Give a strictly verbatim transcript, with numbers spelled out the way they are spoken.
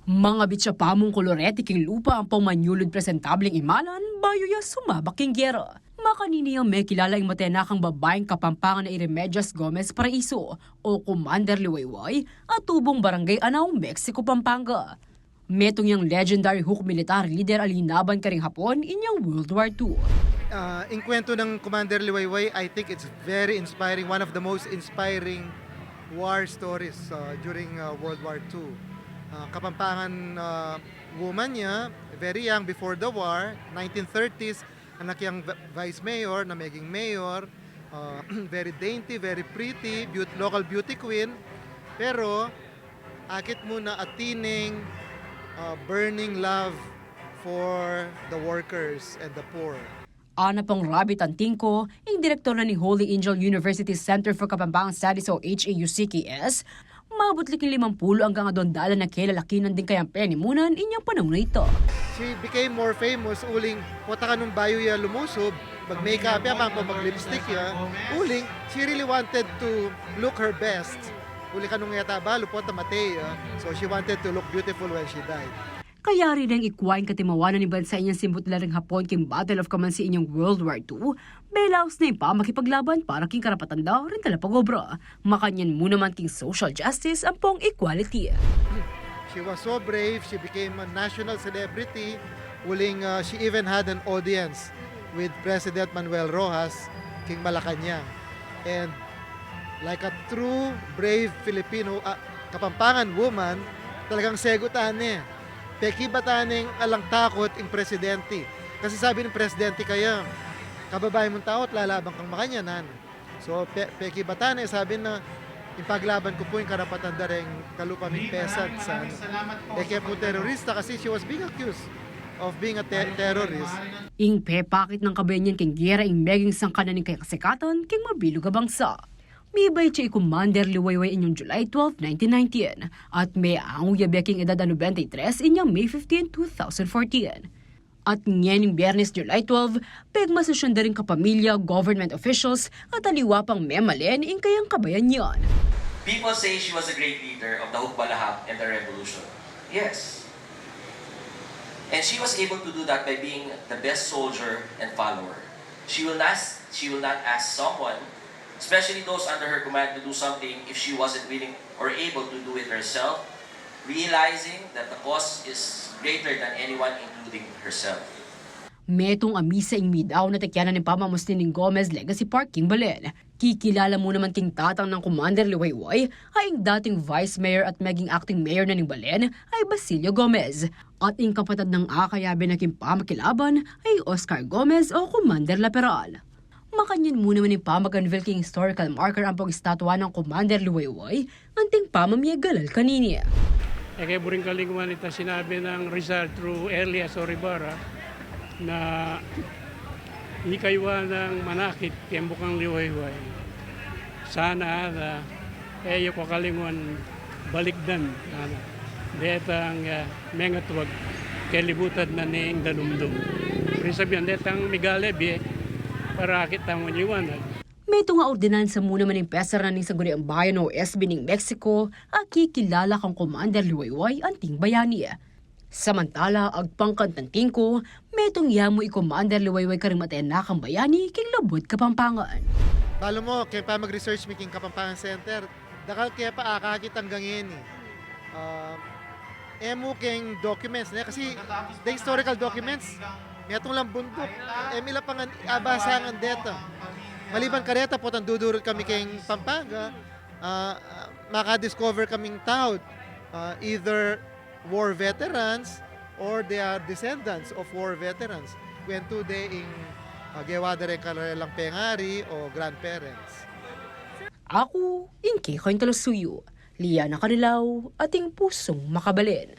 Mangabit ya pamung kolorete king lupa ampong manyulud presentableng imalan bayu ya sumabak king gera. Makanini yang mekilala ing matenakang babaing Kapampangan a i Remedios Gomez Paraiso o Commander Liwayway a tubong Barangay Anao, Mexico, Pampanga. Metung yang legendary Huk militar leader a linaban karing Hapon inyang World War Two. Ah, ing kwento ng Commander Liwayway, I think it's very inspiring, one of the most inspiring war stories, uh, during, uh, World War Two. Uh, Kapampangan, uh, woman ya, very young before the war, nineteen thirties, anak yang v-, vice mayor, na meging mayor, uh, very dainty, very pretty, beaut-, local beauty queen. Pero, akit mu na a teeneng, uh, burning love for the workers and the poor. Ana pang Rabi Tantingco, ing direktor na ning Holy Angel University Center for Kapampangan Studies o H A U C K S, mabutlik ing limampulu anggang adwang dalan a kelalakinan ding kayang penimunan inyang panaun a ita. She became more famous uling pota kanung bayu ya lumusub, mag-makeup ya, mag-lipstick ya, uling she really wanted to look her best. Uling kanung yata balu, pota matey ya. So she wanted to look beautiful when she died. Kayari reng ikwa ing katimawanan ning bansa inyang simbutlan ring Hapon king Battle of Camansi inyang World War Two, belaus na ing pamakipaglaban para king karapatan da ring talapag-obra. Makanyan mu naman king social justice ampong equality. She was so brave, she became a national celebrity. Uling, uh, she even had an audience with President Manuel Roxas king Malacañang. And like a true brave Filipino, uh, Kapampangan woman, talagang segutan ne. Pekibatan neng alang takut ing presidente. Kasi sabi ng presidente kaya, "Kababae mung tau at lalaban kang makanyan." So, pe-, pekibatan ne, sabi na, "Ipaglaban ku pu ing karapatan da reng kalupa ming peasant," sana. E ke pu terorista kasi she was being accused of being a te-, terrorist. Ing pepakit nang kabayan yan king gera ing meging sangkan na ning kayang kasikatan king mabilug a bangsa. Mibait ya i Commander Liwayway inyang July twelve, nineteen nineteen, at meangu ya be king edad a nobenta y tres inyang May fifteen, two thousand fourteen. At ngening Biyernes, July twelve, pegmasasyan da ring kapamilya, government officials, at aliwa pang memalen ing kayang kabayan yan. People say she was a great leader of the Hukbalahap and the revolution. Yes. And she was able to do that by being the best soldier and follower. She will not, she will not ask someone, especially those under her command, to do something if she wasn't willing or able to do it herself, realizing that the cause is greater than anyone, including herself. Metung a misa ing midaun a tekyanan ning pamamusni ning Gomez Legacy Park king balen. Kikilala mu naman king tatang nang Commander Liwayway a ing dating vice mayor at meging acting mayor na ning balen a i Basilio Gomez. At ing kapatad nang akayabe na king pamakilaban a i Oscar Gomez o Commander Laperal. Makanyan mu naman ing pamag-unveil king historical marker ampong estatwa nang Commander Liwayway anting pamamie galal kanini. E ke buring kalingwan ita sinabi nang Rizal through Elias Oribara na ikaywa nang manakit keng bukang Liwayway. Sana, ah, e yu kakalingwan balikdan, ah, detang, ah, mengatwag kelibutan na ning danumdum. Ibig sabihin, detang migalebie, para akit tamung liwanag. Metung a ordinansa mu naman ing pesar na ning Sangguniang Bayan o S B ning Mexico a kikilala kang Commander Liwayway anting bayani. Samantala, agpang kang Tantingco, metung ya mu i Commander Liwayway karing matenakang bayani king lubud Kapampangan. Balu mu, keng pamag-research mi king Kapampangan Center, dakal ke pa akakit anggang ngeni. Ah, e mu keng documents ne, kasi the historical documents, metung lang bunduk. E mi la pang abasa ngan deta. Maliban kareta, potang dudurut kami keng Pampanga, ah, makadiscover kaming taud, ah, either war veterans or they are descendants of war veterans. Kwentu de ing, ah, gewa da reng karelang pengari o grandparents. Aku ing kekayung talasuyu, Liana Canilao, ating pusung makabalen.